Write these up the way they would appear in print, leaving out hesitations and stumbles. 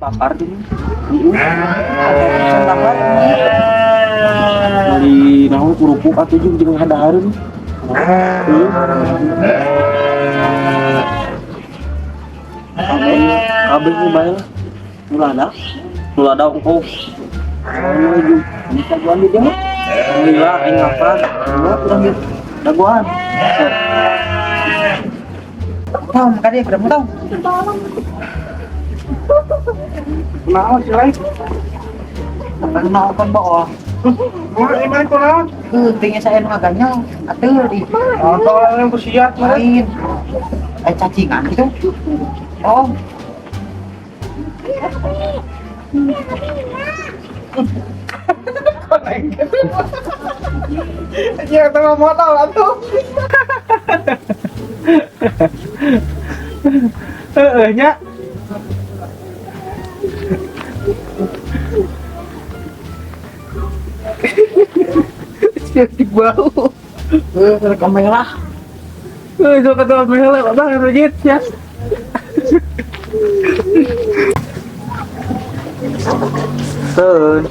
Lapar gini. Heeh. Lapar. Beli naon kerupuk atuh jeung jeung hadahareun. Heeh. Kabeh kabeh nu bae lah. Nu lada. Nu lada ongkoh. Oh, jeung bisa dagoan di dia mah. Alhamdulillah aing lapar. Dua kurang gitu. Dagoan. Tahu makan dia, udah mau tahu. Kunaon sih lain? Kenal kan bohong. Kunaon ieu kunaon? Tinggi saya nu agaknya atuh di Nonton yang bersiap lain. Eh cacingan gitu. Oh. Ya, tengah motor atuh. Heeh nya. Siap bau. Eh, kamera. Eh, itu kata mehele bang rejit ya. Tuh.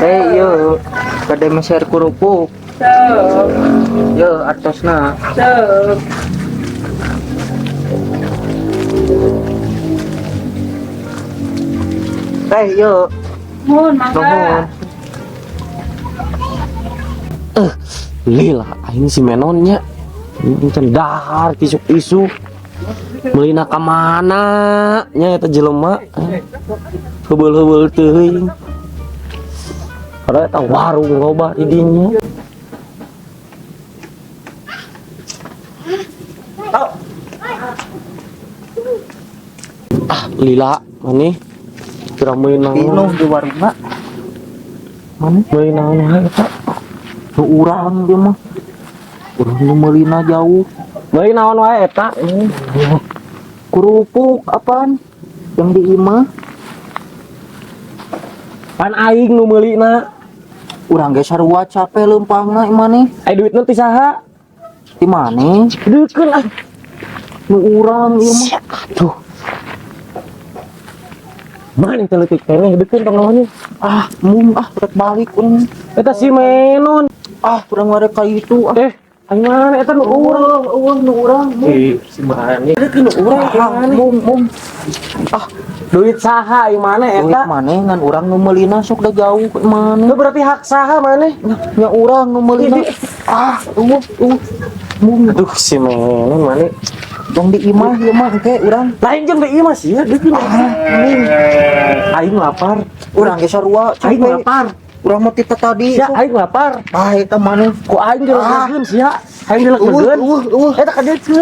Eh, yo. Kade meser kerupuk. Yo, artosna. Teh, yo. Nuhun, mangga. Nuhun. Lila, aing si menonnya. Ini dahar isuk-isuk. Meulina ka mana nya eta jelema. Heubeul-heubeul teuing. Padahal eta warung loba di dinya. Ah, lila maneh kira meuli naon? Minum di warungna. Maneh meuli naon wae eta? Nu urang dia mah. Urang nu meulina jauh. Meuli naon wae eta? Kerupuk apaan? Yang di imah. Pan aing nu meulina. Urang ge sarua capek leumpangna imah nih. Ai duitna ti saha? Di mana? Deukeun ah. Nu urang ieu mah. Aduh. Mana teh leutik keneh deukeun tong naonnya. Ah, mung ah rek balik urang. Eta si Menon. Ah, urang rek ka itu ah. Eh, aing mana eta nu urang? Eueuh nu urang. Mung. Ih, si mana? Deukeun nu urang Ah, mana? mung mung. Duit saha aing mana Duit eta? maneh ngan urang nu meulina sok da jauh ke mana. Lu berarti hak saha maneh? Nya urang nu meulina. Ah, eueuh eueuh. Mung Aduh, si Menon mana? tong di imah ieu mah engke urang. Lain jeung di imah sih ya, deukeun. Ah, mung. Aing lapar. Urang ge sarua Aing capek. lapar. Urang mah tita tadi. Sia, aing lapar. Ah, eta maneh. Ku aing dilegeun sia. Aing dilegeun. Eueuh eueuh. Eta ka dieu.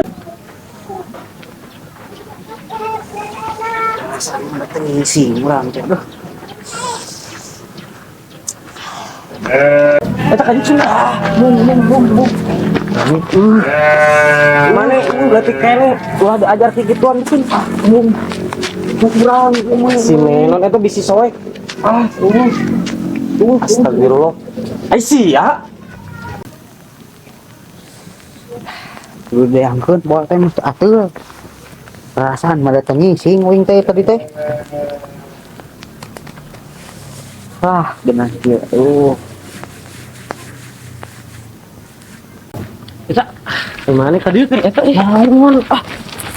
Ngisi urang teh. Aduh. Eta ka dieu. Ah, mung mung mung mung. Mana leutik keneh ulah diajar ki gituan deukeun. Ah, mung. Nu urang ieu mah. Si Menon eta bisi soek. Ah, eueuh. Eueuh. Astagfirullah. Ai sia. Lu diangkeun bawa teh mah atuh. Perasaan mah datang ngising uing teh tadi teh. Wah, geunah kieu. Tuh. Eta mana ka dieu kan eta ih. Naon? Ah,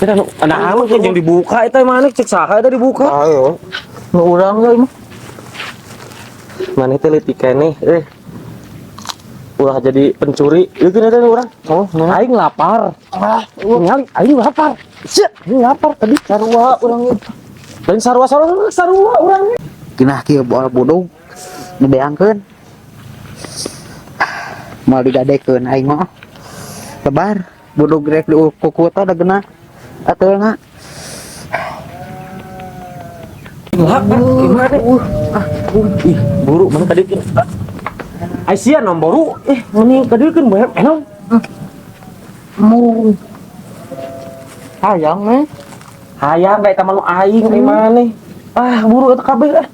Eta nu naon kan jeung dibuka eta mana cek saha eta dibuka. ayo. Nu urang euy mah. Mana teh leutik keneh eh. Ulah jadi pencuri. Ieu kan eta nu urang. Oh, nah. Aing lapar. Ah, eueuh. Ningali aing lapar. Sia, aing lapar tadi. Sarua urang ieu. Lain sarua sarua sarua urang. Geunah kieu boal bodog. Nu beangkeun. Moal digadekeun aing mah. Lebar, bodog rek di kuku teh da geunah. Atuh Lapar gimana? Ah, Ih, buru mana tadi kan? Ai sia nomboru. Eh, mending ka dieu kan bae enon. mung. Hayang nih. Hayang da eta mah nu aing ai maneh. Ah, buru eta kabeh ah.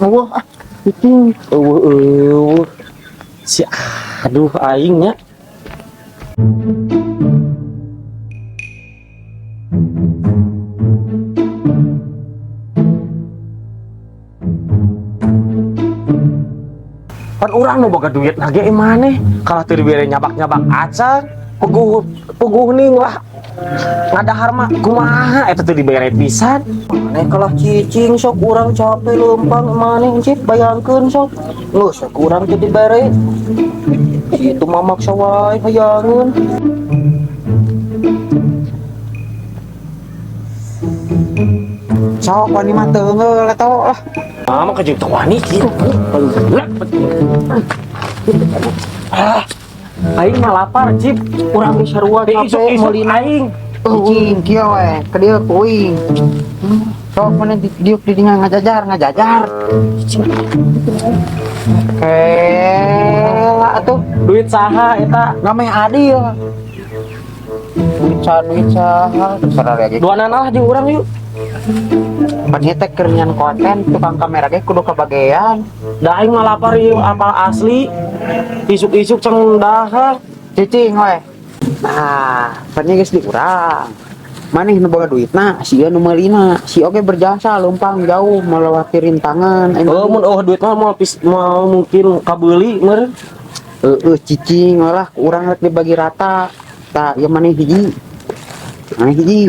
Eueuh ah. Itu eueuh eueuh. Si aduh aing nya. Pan urang nu boga duit lagi maneh. Kalah teu dibere nyabak-nyabak acan. Puguh puguh ning lah. Ngadahar mah kumaha eta teu dibere pisan. Maneh kalah cicing sok urang capek leumpang maneh cip bayangkeun sok. Geus sok urang teu dibere. Itu mah maksa wae hayangeun. Sok wani mah teunggeul eta lah. Ah, mah kejeng teu wani kieu. Ah, aing mah lapar, Cip. Urang geus sarua Teh capek isuk-isuk meulina. aing. Cicing kieu we, ka dieu ku uing. Sok maneh diuk di dinya ngajajar, ngajajar. Kela atuh, Duit saha eta? ngameh adil. Duit saha, duit saha, terserah lagi. Dua nana lah jeung urang yuk. Pan ieu teh keur nyian konten tukang kamera ge kudu kabagean. Da aing mah lapar ieu apal asli. Isuk-isuk ceng dahar. Cicing we. Nah, pan ieu geus di urang. Maneh nu boga duitna, si ieu nu meulina. Si oge berjasa leumpang jauh melewati rintangan. Oh, mun oh duit mah moal pis moal mungkin kabeuli meureun. Heeh, cicing lah urang rek dibagi rata. Tah, ieu maneh hiji. Maneh hiji.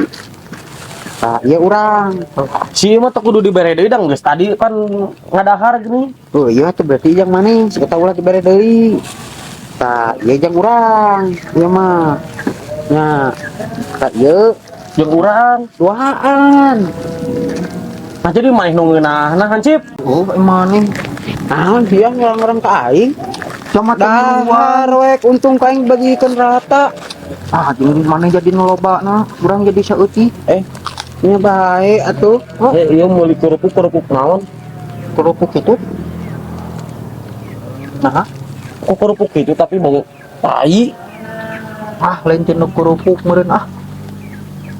Tah, ieu urang. Si ieu mah teu kudu dibere deui dang geus tadi kan ngadahar gini. Oh iya tuh berarti jang maneh, si eta ulah dibere deui. Tah, ieu jang urang, ieu mah. Nya, tah ieu Jeung urang. duaan. Nah jadi maneh nu ngeunahna hansip. Oh, maneh Naon sia ngurang-ngurang ka aing? Cuma Dahar we, untung ka aing bagikeun rata. Ah, jeung maneh jadi nu loba na, urang jadi saeutik. Nya bae atuh. Oh. Eh, ieu meuli kerupuk kerupuk naon? Kerupuk itu. Nah, Kok kerupuk gitu tapi bau tai. ah lain tina kerupuk meureun ah.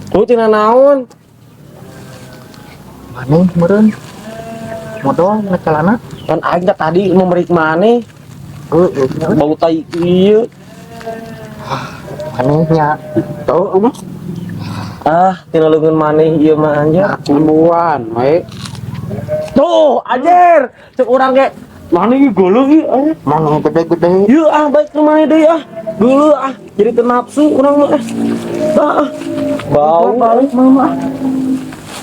Tuh tina naon? Maneh meureun. Modal na celana. Kan aing teh tadi memerik maneh Heeh, nya bau tai ieu. maneh nya. Tuh, mah. Ah, tina leungeun maneh ieu mah anjir. Ambuan we. Tuh, anjir. Cek urang ge maneh ieu geuleuh ieu anjir. Maneh gede-gede. Yeuh ah baik ke maneh deui ah. Geuleuh ah, jadi teu nafsu urang mah ah. Ah, bau balik mah ah.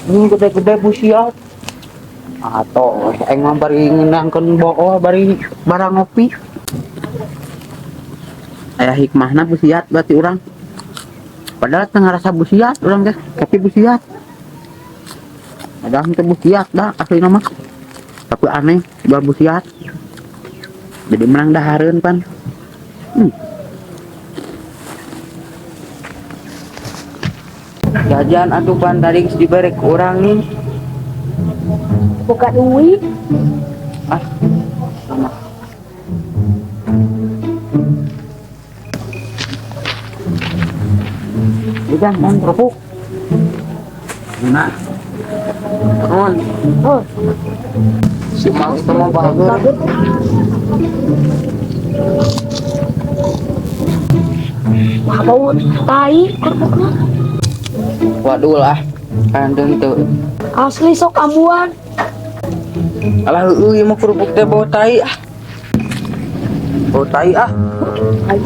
Ini gede-gede busiat. Atau aing mah bari ngeunangkeun bool bari barang ngopi. Aya hikmahna busiat berarti urang. Padahal teu ngarasa busiat urang teh, tapi busiat. Padahal teu busiat dah aslina mah. Tapi aneh jual busiat. Jadi menang dahareun pan. Jajan atuh pan tadi geus dibere ku urang nih. Buka duit. Ah, sama. Jajan pan kerupuk. Nah. Nuhun. Oh, Si Mang itu mau bagus. wah bau tai kerupuknya. Waduh lah. Kan tentu. Asli sok ambuan. Alah heueuh ieu mah kerupuk teh bau tai ah. Bau tai ah. Ai.